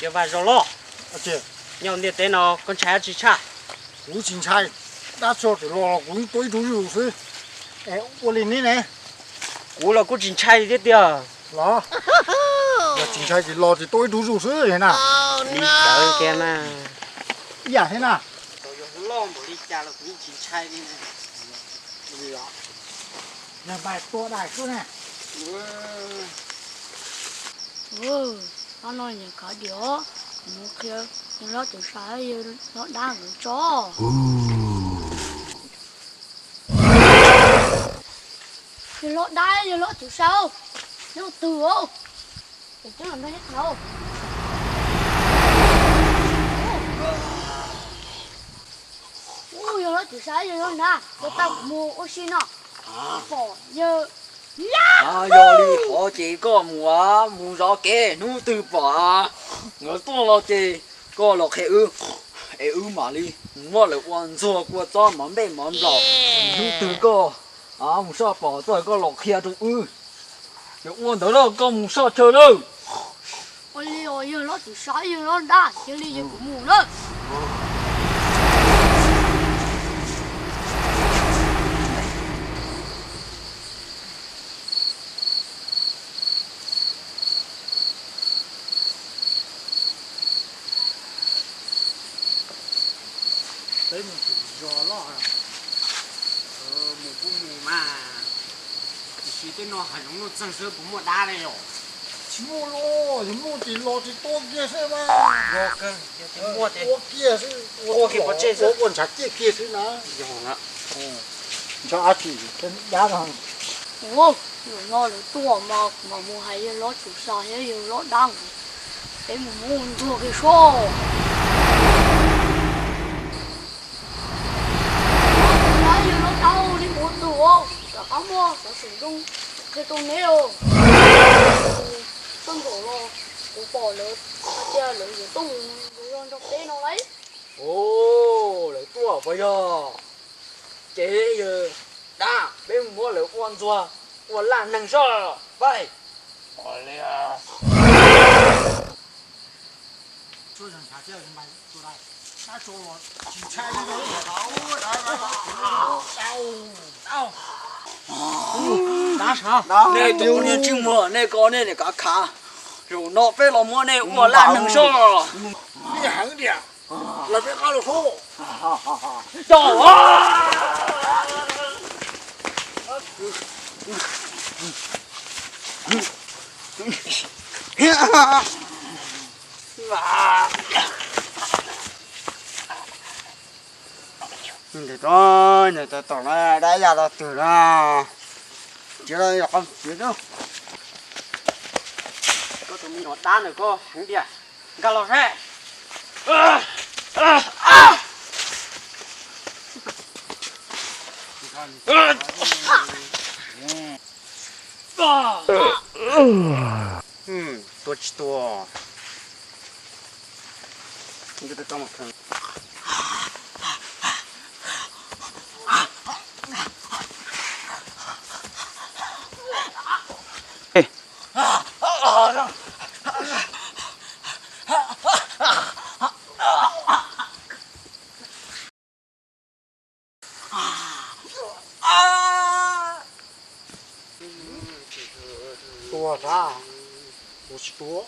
Yog Vaj Zoo Loj, nyob ntiaj teb no koj ntshai dab tsi tshaj? Kuv tsis ntshai, dab tsi twb los los kuv tua ib tug zuj zus xwb. Es ua li neb ne? Kuv los kuj tsis ntshai thiab tiag. Los, yog tsis ntshai ces los ces tua ib tug zuj zus xwb li na. Li tawv kiag na. Ib yam thiab na. Txawm yog loj npaum li cas los kuv yeej tsis ntshai li na. Yog npais tua dais xwb na. Hnub no nyiam khav diam, mus qhia yawg hlob Tuam Sai yawg hlob dab nkawd tso. Yawg hlob dab yawg hlob Tuam Sai, nyob twg os? Es coob los nrog neb qhia. Yawg hlob Tuam Sai yawg hlob dab, koj tau mus ua si no, pom yawg. Yog li qhov ces koj mus, mus zov kev, hnub twg pom nkawd tuaj los ces koj los qhia wb, es wb mam li mus muab lawv ua ntxuag kua txob mov nplej mov nplaum. Hnub twg koj mus soj pom tuaj koj los qhia rau wb. Yog ua ntawd lawm koj mus soj chaw lawm. Ua li os yawg hlob Tuam Sai yawg hlob dab, cia li yawg kuv mus lawm. Peb mus tim zos loj, mus kuj mus mas, tiam sis tej no hav zoov nuj txeeg xwb puas muaj dab li os? Tsis muaj los, yog muaj ces los tsis tua kiag xwb mas. Tua kiag xwb, tua kiag pov tseg xwb, ua ntshav ciaj kiag xwb na. Ntshav dab tsi, dab no. Ua, zaum no lawv tuaj mas kuv mam mus hais yawg hlob Tuam Sai thiab yawg hlob dab nkawd, peb mus muab ntxuag kiag soj. Yawg hlob dab li mus tus, rov qab muaj xov xwm zoo qhia rau neb os. Txoj nkaum los kuv pom lawv hais tias lawv yuav tuaj mus zov nrog peb no lauj. Lawv tuaj puas yog? Ces yawg dab, peb mus muab lawv ua ntxuag ua laj neeg soj pab. Nej cov niag ntsej muag, nej ko nej niam kav khav, zaum no peb los muab nej ua laj neeg soj. Lawv peb qab los sub. Nws tom no dab ya los twg no, tsis los yog qhov txiv lub. Koj tus me nyuam dab ntawm koj heev tiag, nkag los saib. Tua tsis tua. Tua sav, tua tsis tua.